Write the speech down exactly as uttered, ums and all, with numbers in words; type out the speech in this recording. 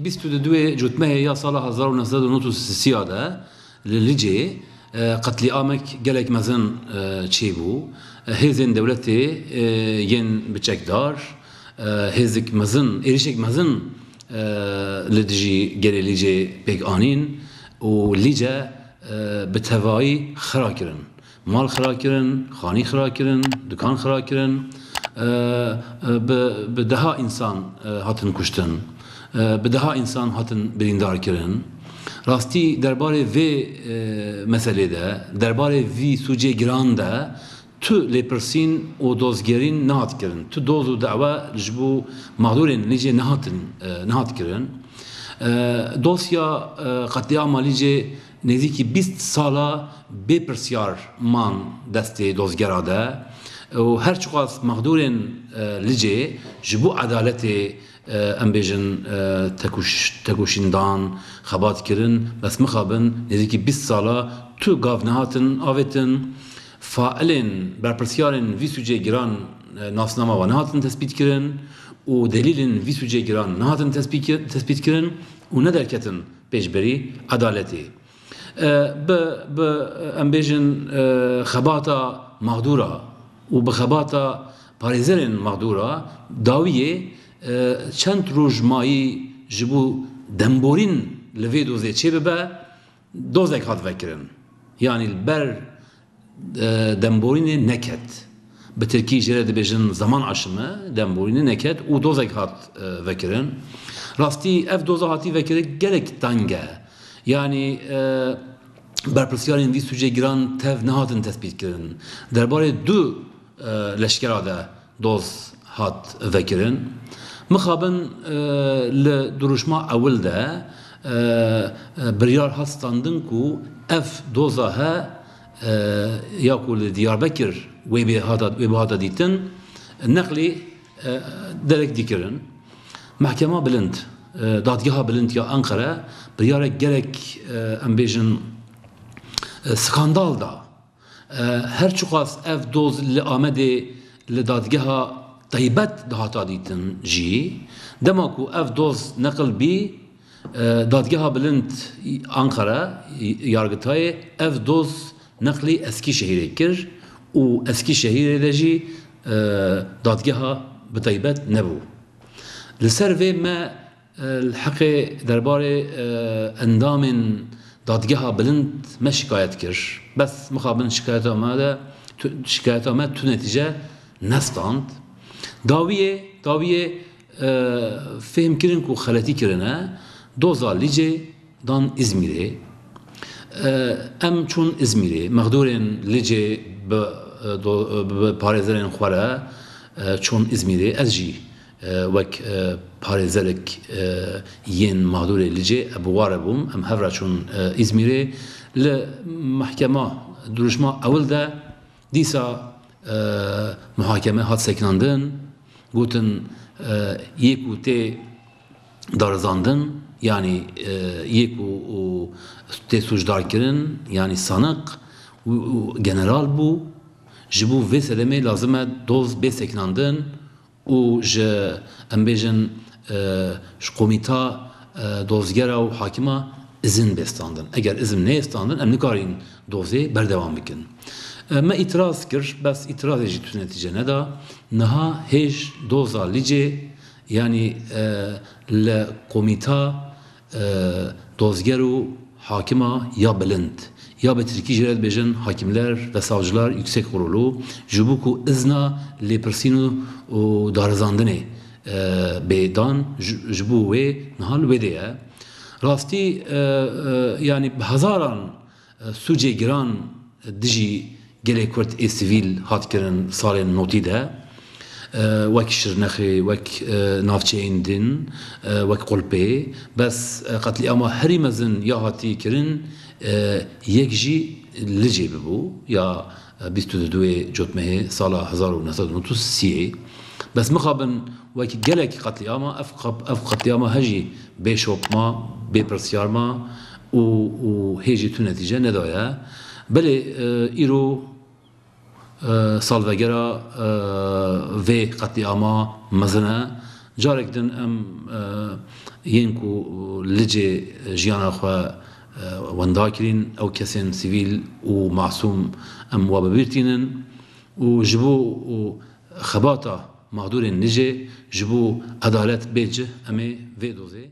Bîst û duê Cotmehê ya sala hezar û neh sed û nod û sisiya de li Licê, e, qetlîamek gelek mezin, e, çêbû. E, hêzên dewletê, e, yên biçekdar, e, hêzik mezin, êrişek mezin, e, li dijî gelê Licê pêk anîn û Lice, e, bi tevayî xira kirin. Mal xira kirin, xanî xira kirin, dukan xira kirin. E, e, bi, bi deha însan, e, hatin kuştin. E, bi deha însan hatin birîndar kirin. Rastî derbarê vê, e, meselê de, derbarê vî sûcê giran de tu lêpirsîn û dozgerîn nehat kirin. Tu doz û dawa ji bo mexdûrên Licê nehatin, e, nehat kirin. E, dosya, e, qetlîama Licê nêzîkî bîst sala bê pirsyar man destê dozgera de û her çiqas mexdûrên, e, Licê ji bo edaletê, e, em bêjin, e, tekuş-, tekoşîn dan, xebat kirin, bes mixabin nêzîkî bîst sala tu gav nehatin avêtin. Failên, berpirsyarên vî sûcê giran, e, nasnama wan nehatin tespît kirin û delîlên vî sûcê giran nehatin tespît kir-, tespît kirin û nederketin pêşberî edaletê. E, bi, bi, em bêjin, e, xebata mexdûra û bi xebata parêzerên mexdûra dawiyê, e, çend roj mayî ji bo demborîn li vê dozê çêbibe, dozek hat vekirin. Yanî li ber, e, demborînê neket. Bi tirkî jê re dibêjin zaman aşımı, demborînê neket û dozek hat, e, vekirin. Rastî ev doza hatî vekirin gelek teng e. Yanî, e, berpirsyarên vî sûcê giran tev nehatin tespît kirin. Derbarê du, e, leşkera de doz hat vekirin. Mixabin, e, li duruşma ewil de, e, e, biryar hat standin ku ev doza he, e, ya ku li Diyarbekir wê bê hata, wê bihata dîtin, neqlî, e, derek dikirin. Mehkema Bilind, e, Dadgeha Bilind ya Enqere biryarek gelek, e, em bêjin, e, skandal da. E, her çiqas ev doz li Amedê li dadgeha taybet dihata dîtin jî, dema ku ev doz neqil bî, e, Dadgeha Bilind Ankara, Yargıtayê ev doz neqlî Eskîşehîrê kir û Eskîşehîrê de jî, e, dadgeha bi taybet nebû. Li ser vê me, e, li heqê derbarê, e, endamên Dadgeha Bilind me şikayet kir. Bes mixabin şikayeta me de tu, şikayeta me tu netîce nestand. Dawiyê, dawiyê, e, fêhm kirin ku xeletî kirine, doza Licê dan Îzmîrê. E, em çûn Îzmîrê, mexdûrên Licê bi, e, do, bi parêzerên xwe re, e, çûn Îzmîrê. Ez jî, e, wek, e, parêzerek, e, yên mexdûrê Licê, e, bi wa re bûm. Em hev re çûn, e, Îzmîrê. Li mehkema, duruşma ewil de dîsa, e, muhakeme hat sekinandin. Gotin, e, yê ku tê darizandin, yanî, e, yê ku û tê sûcdar kirin, yanî saniq û, û general bû, ji bo vê sedemê lazim e doz bê sekinandin û ji, em bêjin, e, ji komîta, e, dozgera û hakima izin bê standin. Eger izin neyê standin, em nikarîn dozê berdewam bikin. E, me îtiraz kir, bes îtirazê jî tu netîce neda. Niha hêj doza Licê, yanî, e, li komîta, e, dozger û hakima ya bilind, ya bi tirkî jê re dibêjin hakimler ve savcılar yüksek kurulu, ji bo ku izna lêpirsîn û, û darizandinê, e, bê dan, ji, ji bo wê niha li wê de ye. Rastî, e, e, yanî bi hezaran, e, sûcê giran dijî gelê Kurd ê sivîl hat kirin salên notî de, e, wek Şirnexê, wek, e, navçeyên din, e, wek Qulpê. Bes, e, qetlîama herî mezin ya hatî kirin, e, yek jî Licê bibû, ya, e, bîst û duê Cotmehê sala hezar û neh sed û nod û sê. Bes mixabin wek gelek qetlîama, ev qab-, ev qetlîama he jî bê şop ma, bê pirsyar ma û, û hê jî tu netîce nedaye. Belê, e, îro, e, salvegera, e, vê qetlîama mezin e. Carek din em, e, Yên ku licê jiyana xwe wenda kirîn, ew kesên sivîl û masûm em wa bi bîr tînin û ji bo xebata mexdûrên licê, ji bo edalet bê cih, em ê vê dozê